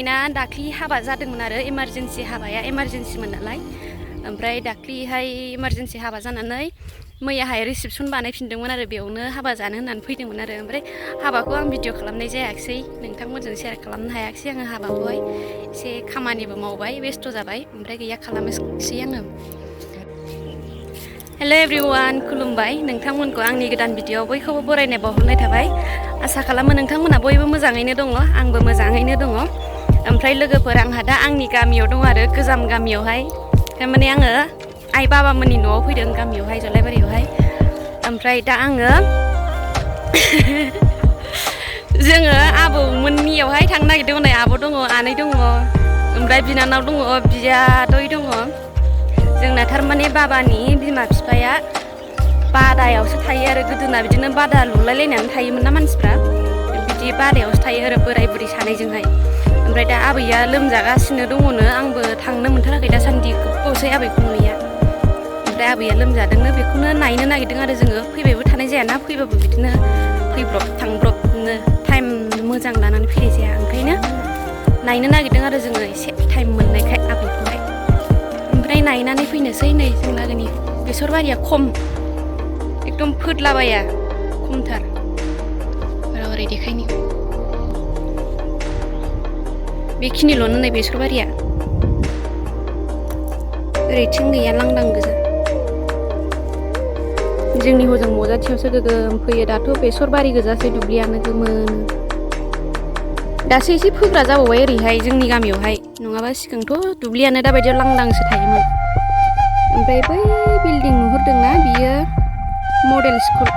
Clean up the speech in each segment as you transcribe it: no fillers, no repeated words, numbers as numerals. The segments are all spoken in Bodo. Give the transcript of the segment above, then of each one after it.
ना दाख्लि हाबा जादोंमोन आरो इमारजेन्सि हाबाया इमारजेन्सिमोन नालाय ओमफ्राय दाख्लिहाय इमारजेन्सि हाबा जानानै मैयाहाय रिसेपसन बानायफिनदोंमोन आरो बेयावनो हाबा जानो होननानै फैदोंमोन आरो ओमफ्राय हाबाखौ आं भिडिअ खालामनाय जायाखिसै नोंथांमोनजों शेयार खालामनो हायाखिसै आङो हाबाखौहाय एसे खामानिबो मावबाय बेस्थ' जाबाय ओमफ्राय गैया खालामनोसै आङो हेल' एभ्रिवान खुलुमबाय नोंथांमोनखौ आंनि गोदान भिडिअआव बयखौबो बरायनाय बावहरनाय थाबाय आसा खालामो नोंथांमोना बयबो मोजाङैनो दङ आंबो मोजाङैनो दङ ओमफ्राय लोगोफोर आंहा दा आंनि गामियाव दङ आरो गोजाम गामियावहाय थारमाने आङो आइ बाबामोननि न'आव फैदों गामियावहाय जलाइबारियावहाय ओमफ्राय दा आङो जोङो आबौमोननियावहाय थांनो नागिरदों नै आब' दङ आनै दङ ओमफ्राय बिनानाव दङ बियादै दङ जोंना थारमाने बाबानि बिमा बिफाया बादायावसो थायो आरो गोदोना बिदिनो बादा लुलायलायनानै थायोमोन ना मानसिफ्रा बिदि बादायावसो थायो आरो बोराय बुरै सानैजोंहाय ओमफ्राय दा आबैया लोमजागासिनो दङनो आंबो थांनो मोनथाराखै दासान्दि गोबावसै आबैखौ नुयैया ओमफ्राय आबैया लोमजादोंनो बेखौनो नायनो नागिरदों आरो जोङो फैबायबो थानाय जायाना फैबाबो बिदिनो फैब्रब थांब्रबनो टाइम मोजां लानानै फैनाय जाया ओंखायनो नायनो नागिरदों आरो जोङो एसे टाइम मोननायखाय आबैखौहाय ओमफ्राय नायनानै फैनोसै नै जों लागोनि बेसर बारिया खम एकदम फोदलाबाया खमथार बारा ओरै देखायनि बेखिनिल'नो नै बेसर बारिया ओरैथिं गैया लांदां गोजा जोंनि हजों मजाथियावसो गोगोम फैयो दाथ' बेसर बारि गोजासै दुब्लियानो गोमोन दासो एसे फोग्रा जाबावबाय ओरैहाय जोंनि गामियावहाय नङाबा सिगांथ' दुब्लियानो दाबायदियाव लांदांसो थायोमोन ओमफ्राय बै बिल्डिं नुहुरदोंना बियो मडेल स्कुल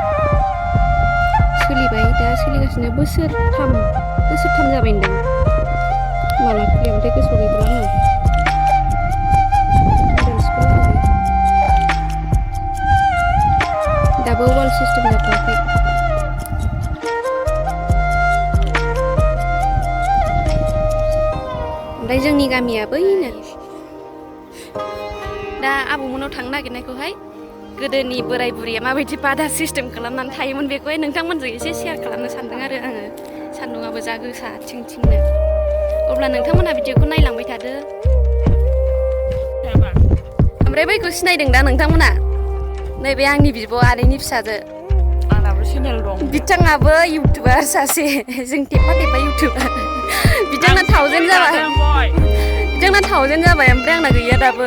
सोलिबाय दा सोलिगासिनो बोसोरथाम जाबाय होनदों माला खुलियामोनथाय गोसोआव गैथ'ला आङो मडेल स्कुल दाबो वाल सिस्टेम जाथ'वाखै ओमफ्राय जोंनि गामिया बैनो दा आबौमोनाव थांनो नागिरनायखौहाय गोदोनि बोराय बुरैया माबायदि बादा सिस्टेम खालामनानै थायोमोन बेखौहाय नोंथांमोनजों एसे शेयार खालामनो सानदों आरो आङो सान्दुङाबो जा गोसा थिंनो अब्ला नोंथांमोना भिडिअखौ नायलांबाय थादो ओमफ्राय बैखौ सिनायदों दा नोंथांमोना नैबे आंनि बिब' आदैनि फिसाजो आंनाबो चेनेल दं बिथाङाबो इउटुबार सासे जों टेपा इउटुबार बिथांना 1000 जाबाय ओमफ्राय आंना गैया दाबो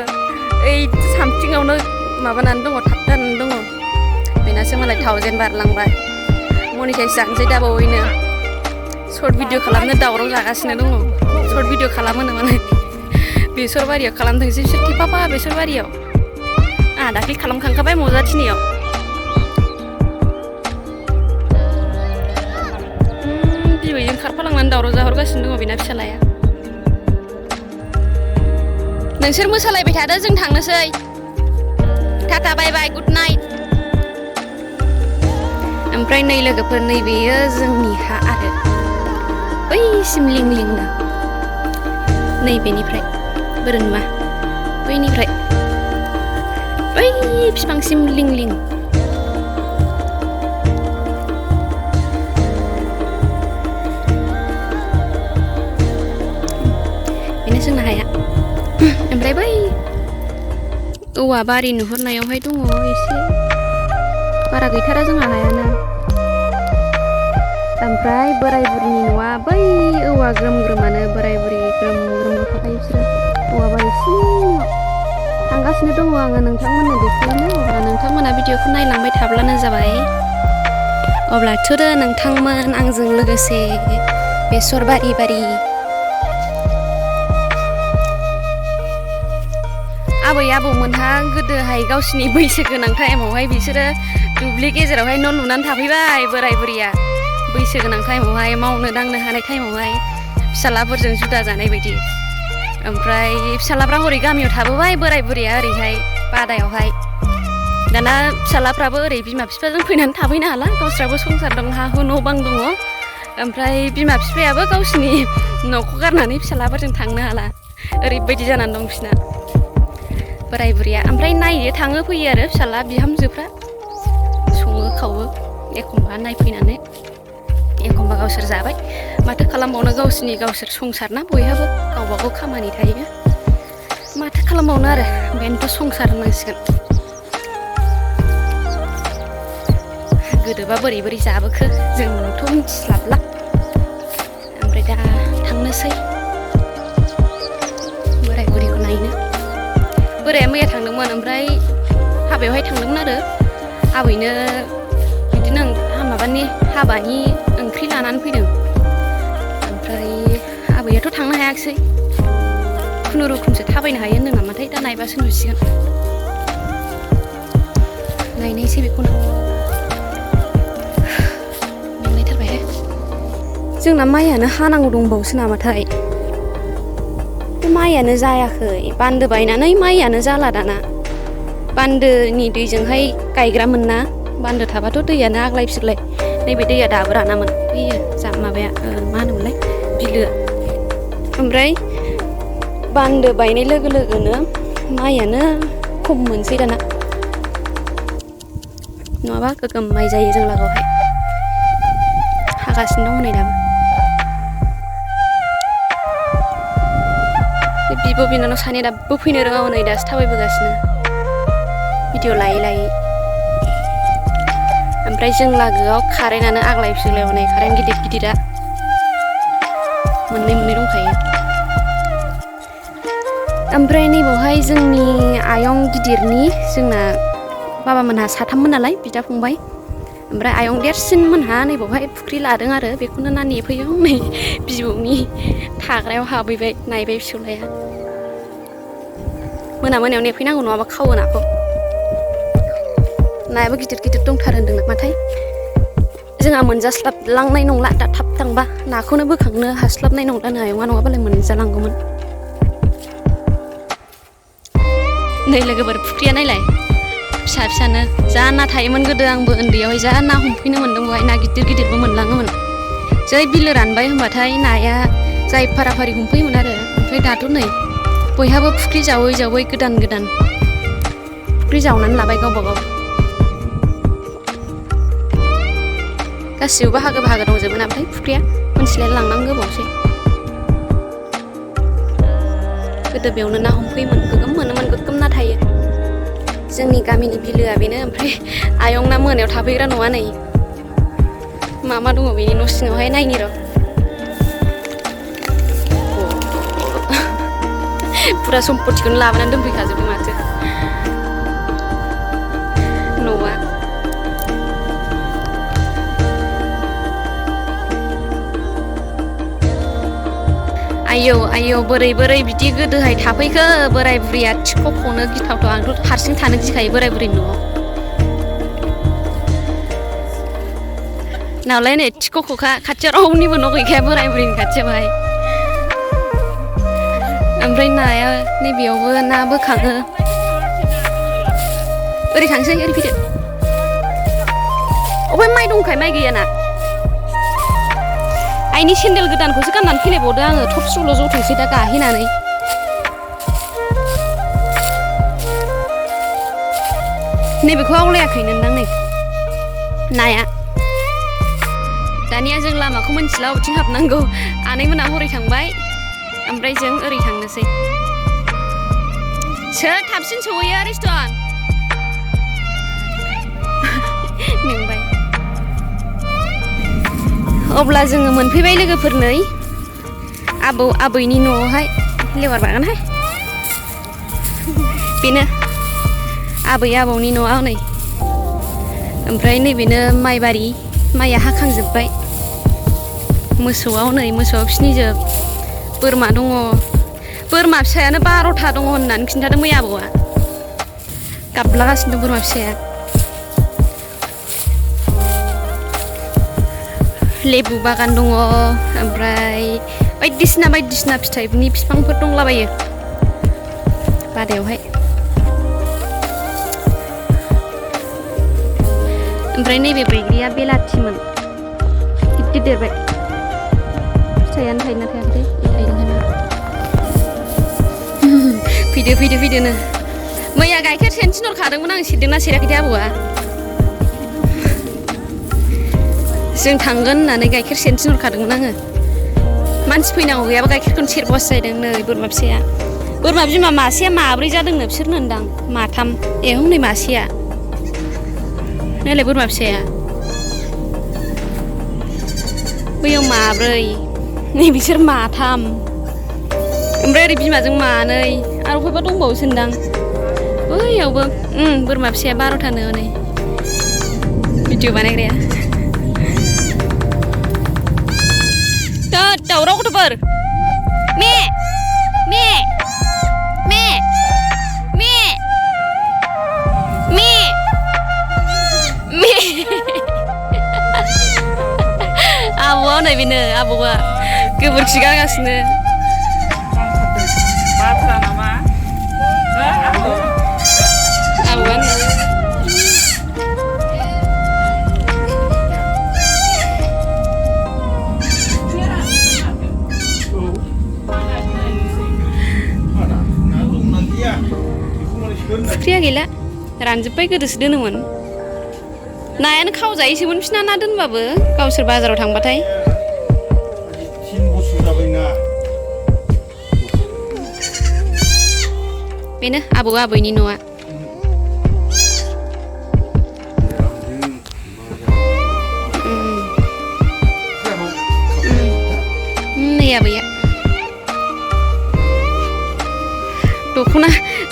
ओइ सामथिङावनो माबानानै दङ थाबथानानै दङ बेनासो मालाय 1000 बारलांबाय मनिटाइज जानोसै दाबावैनो सर्ट भिडिअ खालामनो दावराव जागासिनो दङ सर्ट भिडिअ खालामो मालाय बेसर बारियाव खालामथोंसै बिसोर टिपापा बेसर बारियाव आंहा दाख्लि खालामखांखाबाय मजाथिनियाव बिबैजों खारफालांनानै दावराव जाहरगासिनो दङ बेना फिसालाया नोंसोर मोसालायबाय थादो जों थांनोसै टाटा बाय बाय गुड नाइट ओमफ्राय नै लोगोफोर नैबेयो जोंनि हा आरो बैसिम लिंनो नैबेनिफ्राय बोरै नुवा बैनिफ्राय बै बिफांसिम लिं बेनो जोंना हाया ओमफ्राय बै औवा बारि नुहुरनायावहाय दङ एसे बारा गैथारा जोंहा हायाना ओमफ्राय बोराय बुरिनि न'आ बै औवा ग्रोम-ग्रोमानो बोराय बुरि ग्रोम-ग्रोम थाखायो बिसोरो औवा बारि सिङाव थांगासिनो दङ आङो नोंथांमोननो देखायनो अब्ला नोंथांमोना भिडिअखौ नायलांबाय थाब्लानो जाबाय अब्लाथ' नोंथांमोन आंजों लोगोसे बेसर बारि आबै आबौमोनहा गोदोहाय गावसिनि बैसो गोनां टाइमावहाय बिसोरो दुब्लि गेजेरावहाय न' लुनानै थाफैबाय बोराय बुरिया बैसो गोनां टाइमावहाय मावनो दांनो हानाय टाइमावहाय फिसालाफोरजों जुदा जानाय बायदि ओमफ्राय फिसालाफ्रा हरै गामियाव थाबोबाय बोराय बुरिया ओरैहाय बादायावहाय दाना फिसालाफ्राबो ओरै बिमा बिफाजों फैनानै थाफैनो हाला गावस्राबो संसार दं हा हु न' बां दङ ओमफ्राय बिमा बिफायाबो गावसिनि न'खौ गारनानै फिसालाफोरजों थांनो हाला ओरैबायदि जानानै दं बिसिना बोराय बुरिया ओमफ्राय नायनो थाङो फैयो आरो फिसाला बिहामजोफ्रा सङो खावो एखमबा नायफैनानै एखमबा गावसोर जाबाय माथो खालामबावनो गावसोर संसार ना बयहाबो गावबा गाव खामानि थायो माथो खालामबावनो आरो बेनोथ' संसार होननांसिगोन गोदोबा बोरै जाबोखो जोंथ' मिथिस्लाबला ओमफ्राय दा थांनोसै बोराय बुरिखौ नायनो बोराया मैया थांदोंमोन ओमफ्राय हाबायावहाय थांदोंमोन आरो आबैनो बिदिनो माबानि हाबानि ओंख्रि लानानै फैदों ओमफ्राय आबैयाथ' थांनो हायाखिसै खुनुरुखुमसो थाबायनो हायो होनदों नामाथाय दा नायबासो नुसिगोन नायनायसै बेखौनो मेंनायथारबायहाय जोंना माइयानो हानांगौ दंबावोसो नामाथाय माइयानो जायाखै बान्दो बायनानै माइयानो जाला दाना बान्दोनि दैजोंहाय गायग्रामोन ना बान्दो थाबाथ' दैयानो आग्लाय फिग्लाय नैबे दैया दाबो रानामोन बैयो माबाया मा होनोमोनलाय बिलोआ ओमफ्राय बान्दो बायनाय लोगो लोगोनो माइयानो खम मोनसै दाना नङाबा गोगोम माइ जायो जों लागोआवहाय हागासिनो दं हनै दाबो बिब' बिनानाव सानै दाबो फैनो रोङा हनै दासो थाबायबोगासिनो भिडिअ लायै ओमफ्राय जों लागोआव कारेन्टआनो आग्लाय फिग्लाय हनै कारेन्ट गिदिरा मोननै दंखायो ओमफ्राय नैबावहाय जोंनि आयं गिदिरनि जोंना बाबामोनहा साथाममोन नालाय बिदा फंबाय ओमफ्राय आयं देरसिन मोनहा नैबावहाय फुख्रि लादों आरो बेखौनो ना नेफैयो नै बिबौनि थाग्रायाव हाबैबाय नायबाय फिसौलाया मोनायाव नेफैनांगौ नङाबा खावो नाखौ नायाबो गिदिर दंथारो होनदों नामाथाय जोंहा मोनजास्लाबलांनाय नंला दा थाब थांबा नाखौनो बोखांनो हास्लाबनाय नंला आयंआ नङाबालाय मोनजालांगौमोन नै लोगोफोर फुख्रिया नायलाय फिसानो जा ना थायोमोन गोदो आंबो उन्दैयावहाय जा ना हमफैनो मोन्दों बेवहाय ना गिदिरबो मोनलाङोमोन जै बिलो रानबाय होनबाथाय नाया जाय फाराफारि हमफैयोमोन आरो ओमफ्राय दाथ' नै बयहाबो फुख्रि जावै गोदान फुख्रि जावनानै लाबाय गावबा गाव गासिबो बाहागो दंजोबो ना ओमफ्राय फुख्रिया मोनथिलाय लांनांगौ गोबावसै गोदो बेयावनो ना हमफैयोमोन गोगोम मोनोमोन गोगोम ना थायो जोंनि गामिनि बिलोआ बेनो ओमफ्राय आयंना मोनायाव थाफैग्रा नङा नै मा दङ बेनि न' सिङावहाय नायनि र' फुरा सम्पतिखौनो लाबोनानै दोनफैखाजोबो माथो न'आ आयौ बोरै बिदि गोदोहाय थाफैखो बोराय बुरिया थिख'खौनो गिथावथाव आंथ' हारसिं थानो गिखायो बोराय बुरिनि न'आव नावलाय नै थिख'ख'खा खाथियाव रावनिबो न' गैखाया बोराय बुरिनि खाथियावहाय ओमफ्राय नाया नैबेयावबो ना बोखाङो ओरै थांसै ओरै फैदो अबे माइ दंखाय माइ गैयाना आइनि सेन्देल गोदानखौसो गाननानै फैलायबावदो आङो थब स्र'ल' जथोंसै दा गाहेनानै नैबेखौ आवलायाखै नोंदां नै नाया दानिया जों लामाखौ मिन्थिला बबेथिं हाबनांगौ आनैमोना हरै थांबाय ओमफ्राय जों ओरै थांनोसै सोर थाबसिन सहैयो रिस्टन मेंबाय अब्ला जोङो मोनफैबाय लोगोफोर नै आबैनि न'आवहाय लेवार बागानहाय बेनो आबौनि न'आव नै ओमफ्राय नैबेनो माइबारि माइया हाखांजोब्बाय मोसौआ फिसिनिजोब बोरमा दङ बोरमा फिसायानो 12था दङ होननानै खिन्थादों मैया आबौआ गाबलागासिनो दं बोरमा फिसाया लेबु बागान दङ ओमफ्राय बायदिसिना फिथाइनि बिफांफोर दंलाबायो बादायावहाय ओमफ्राय नैबे बैग्रिया बेलाथिमोन गिदिर देरबाय फिथाइयानो थायोना थायाखै फैदोनो मैया गाइखेर सेरनो थिनहरखादोंमोन आं सेरदोंना सेराखैथाय आबौआ जों थांगोन होननानै गाइखेर सेरनो थिनहरखादोंमोन आङो मानसि फैनांगौ गैयाबा गाइखेरखौनो सेरबावासो जाहैदों नै बोरमा फिसाया बोरमा बिमा मासेया माब्रै जादोंनो बिसोरनो होनदां माथाम हनै मासेया नैलाय बोरमा फिसाया बैयाव माब्रै नै बिसोर माथाम ओमफ्राय ओरै बिमाजों मानै आरो बहायबा दंबावोसो होनदां बैयावबो बोरमा फिसाया 12थानो हनै भिडिअ बानायग्राया दावराव गथ'फोर May May May May May May आबौआ नै बेनो आबौआ गोबोरखि गारगासिनो बाथ्रा नामा आबौआ नै फुख्रिया गैला रानजोब्बाय गोदोसो दोनोमोन नायानो खावजायोसोमोन बिसिना ना दोनबाबो गावसोर बाजाराव थांबाथाय बेनो आबौ आबैनि न'आ नै आबैया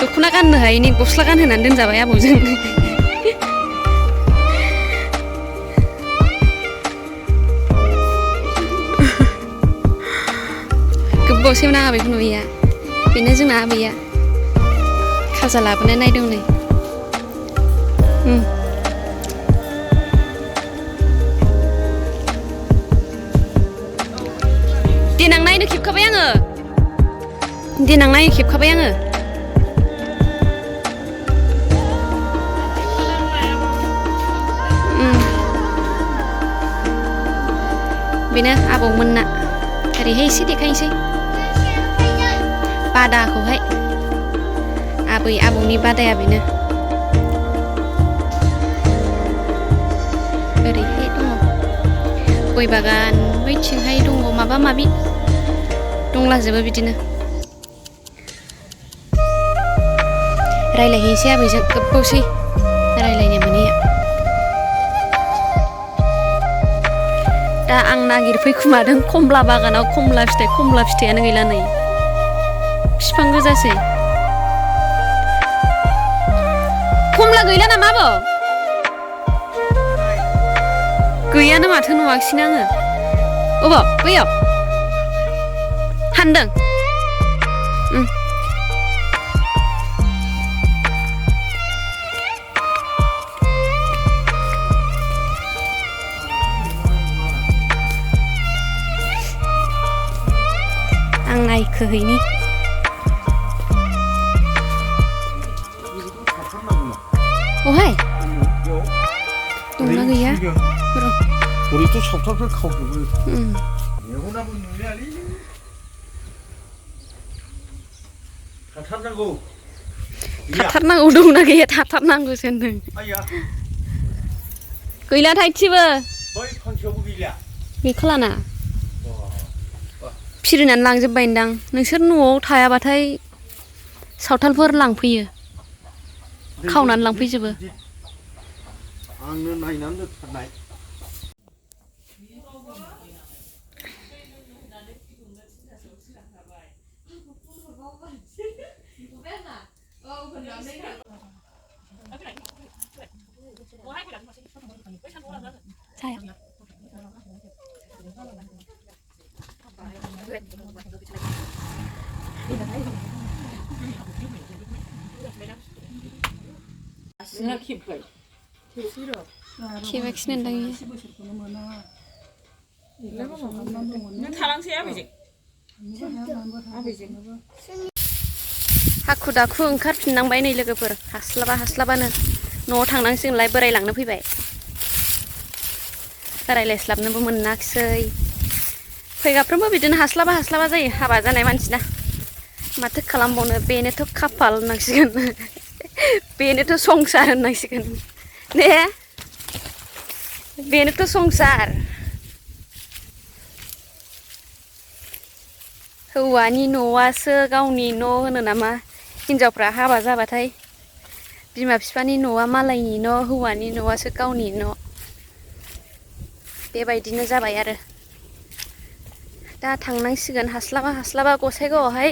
दख'ना गाननो हायैनि गस्ला गानहोनानै दोनजाबाय आबौजों गोबावसैमोन आं आबैखौ नुयैया बेनो जोंना आबैया खाजा लाबोनाय नायदों नै देनां नायनो खेबखाबाय आङो बेनो आबौमोनना ओरैहाय एसे देखायनोसै बादाखौहाय आबौनि बादाया बेनो ओरैहाय दङ गय बागान बैथिंहाय दङ माबा माबि दंलाजोबो बिदिनो रायलायहैनोसै आबैजों गोबावसै रायलायनो मोनैया दा आं नागिरफैखुमादों खमला बागानाव खमला फिथाइयानो गैला नै बिफां गोजासै खमला गैला नामा आबौ गैयानो माथो नुवाखिसैनो आङो अबाव बैयाव हानदों आं नायखोहैनि अहाय दंना गैया 우리도 섭섭해 가고 예고나고 누리아리 타타나고 थाथारनांगौ दंना गैया थाथारनांगौसो होनदों 아야 गैला थाइसेबो बै फांसेयावबो गैला गैखालाना फिरिनानै लांजोब्बाय दां नोंसोर न'आव थायाबाथाय सावथालफोर लांफैयो खावनानै लांफैजोबो आंनो नायनानै दोनथारनाय खेबाखिनो होनदां नों थालांसै आबैजों हाखु दाखु ओंखारफिननांबाय नै लोगोफोर हास्लाबानो न'आव थांनांसिगोनलाय बोरायलांनो फैबाय रायलायस्लाबनोबो मोनाखिसै फैगाफ्रोमबो बिदिनो हास्लाबा जायो हाबा जानाय मानसिना माथो खालामबावनो बेनोथ' खाफाल होननांसिगोन बेनोथ' संसार होननांसिगोन ने बेनोथ' संसार हौवानि न'आसो गावनि न' होनो नामा हिनजावफ्रा हाबा जाबाथाय बिमा बिफानि न'आ मालायनि न' हौवानि न'आसो गावनि न' बेबायदिनो जाबाय आरो दा थांनांसिगोन हास्लाबा गसाइगावआवहाय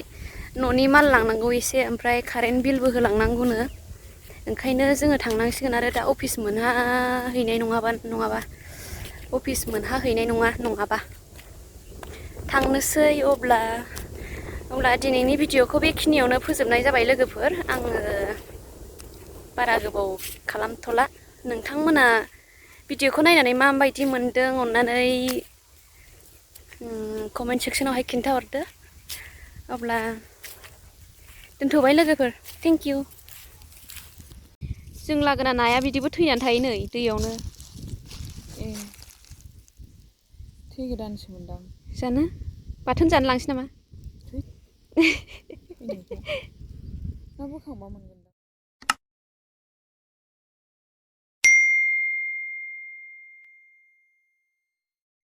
न'नि माल लांनांगौ एसे ओमफ्राय कारेन्ट बिलबो होलांनांगौनो ओंखायनो जोङो थांनांसिगोन आरो दा अफिस मोनहाहैनाय नङाबा अफिस मोनहाहैनाय नङाबा थांनोसै अब्ला दिनैनि भिडिअखौ बेखिनियावनो फोजोबनाय जाबाय लोगोफोर आङो बारा गोबाव खालामथ'ला नोंथांमोना भिडिअखौ नायनानै माबायदि मोनदों अननानै कमेन्ट सेक्सनावहाय खिन्थाहरदो अब्ला दोनथ'बाय लोगोफोर थेंक इउ जों लागोना नाया बिदिबो थैनानै थायो नै दैयावनो ए थैगोदानसो मोनदां जानो बाथोन जानो लांसै नामा थै थैनायखौ ना बोखांबा मोनगोन